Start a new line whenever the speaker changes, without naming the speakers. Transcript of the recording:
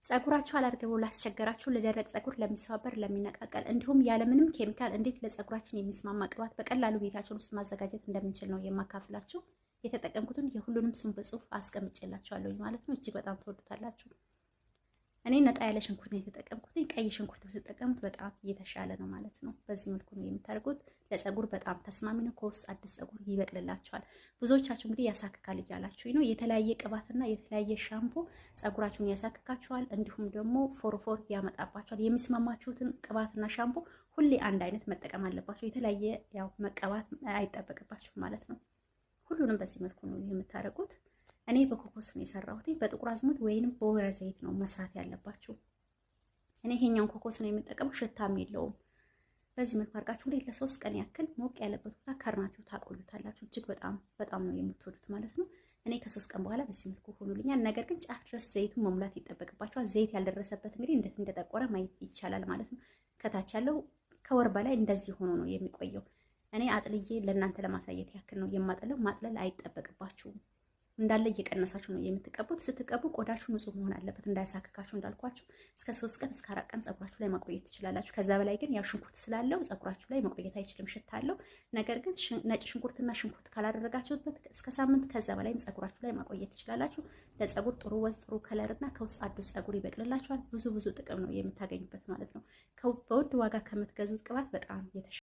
ጸጉራችሁ አላድግ ብሎ ላስቸገራችሁ፣ ለደረቅ ጸጉር፣ ለሚሰባበር፣ ለሚነቃቀል እንዲሁም ያለምንም ኬሚካል እንዴት ለጸጉራችን የሚስማማ ቅባት በቀላሉ ቤታችን ውስጥ ማዘጋጀት እንደምንችል ነው የማካፍላችሁ። የተጠቀምኩትን የሁሉንም ስም በጽሁፍ አስቀምጬላችኋለሁ ማለት ነው። እጅግ በጣም ትወዱታላችሁ። እኔ ነጣ ያለ ሽንኩርት ነው የተጠቀምኩት። ቀይ ሽንኩርት ብትጠቀሙት በጣም እየተሻለ ነው ማለት ነው። በዚህ መልኩ ነው የምታደርጉት። ለጸጉር በጣም ተስማሚ ነው። ከውስጥ አዲስ ጸጉር ይበቅልላችኋል። ብዙዎቻችሁ እንግዲህ ያሳክካል እያላችሁ ነው። የተለያየ ቅባትና የተለያየ ሻምፖ ጸጉራችሁን ያሳክካችኋል፣ እንዲሁም ደግሞ ፎርፎር ያመጣባችኋል። የሚስማማችሁትን ቅባትና ሻምፖ ሁሌ አንድ አይነት መጠቀም አለባችሁ። የተለያየ ያው መቀባት አይጠበቅባችሁም ማለት ነው። ሁሉንም በዚህ መልኩ ነው የምታደርጉት። እኔ በኮኮስ ነው የሰራሁት። በጥቁር አዝሙድ ወይንም በወይራ ዘይት ነው መስራት ያለባችሁ። እኔ ይሄኛውን ኮኮስ ነው የምጠቀመው፣ ሽታም የለውም። በዚህ መልኩ አድርጋችሁ እንግዲህ ለ3 ቀን ያክል ሞቅ ያለበት ቦታ ከርናችሁ ታቆዩታላችሁ። እጅግ በጣም በጣም ነው የምትወዱት ማለት ነው። እኔ ከ3 ቀን በኋላ በዚህ መልኩ ሆኖልኛል። ነገር ግን ጫፍ ድረስ ዘይቱን መሙላት ይጠበቅባችኋል። ዘይት ያልደረሰበት እንግዲህ እንዴት እንደጠቆረ ማየት ይቻላል ማለት ነው። ከታች ያለው ከወር በላይ እንደዚህ ሆኖ ነው የሚቆየው። እኔ አጥልዬ ለእናንተ ለማሳየት ያክል ነው የማጠለው። ማጥለል አይጠበቅባችሁም። እንዳለ እየቀነሳችሁ ነው የምትቀቡት። ስትቀቡ ቆዳችሁ ንጹህ መሆን አለበት እንዳያሳክካችሁ። እንዳልኳችሁ እስከ 3 ቀን እስከ 4 ቀን ጸጉራችሁ ላይ ማቆየት ትችላላችሁ። ከዛ በላይ ግን ያው ሽንኩርት ስላለው ጸጉራችሁ ላይ መቆየት አይችልም፣ ሽታ አለው። ነገር ግን ነጭ ሽንኩርትና ሽንኩርት ካላደረጋችሁበት እስከ ሳምንት ከዛ በላይም ጸጉራችሁ ላይ ማቆየት ትችላላችሁ። ለጸጉር ጥሩ ወዝ፣ ጥሩ color እና ከውስጥ አዲስ ጸጉር ይበቅልላችኋል። ብዙ ብዙ ጥቅም ነው የምታገኙበት ማለት ነው። በውድ ዋጋ ከምትገዙት ቅባት በጣም የተሻለ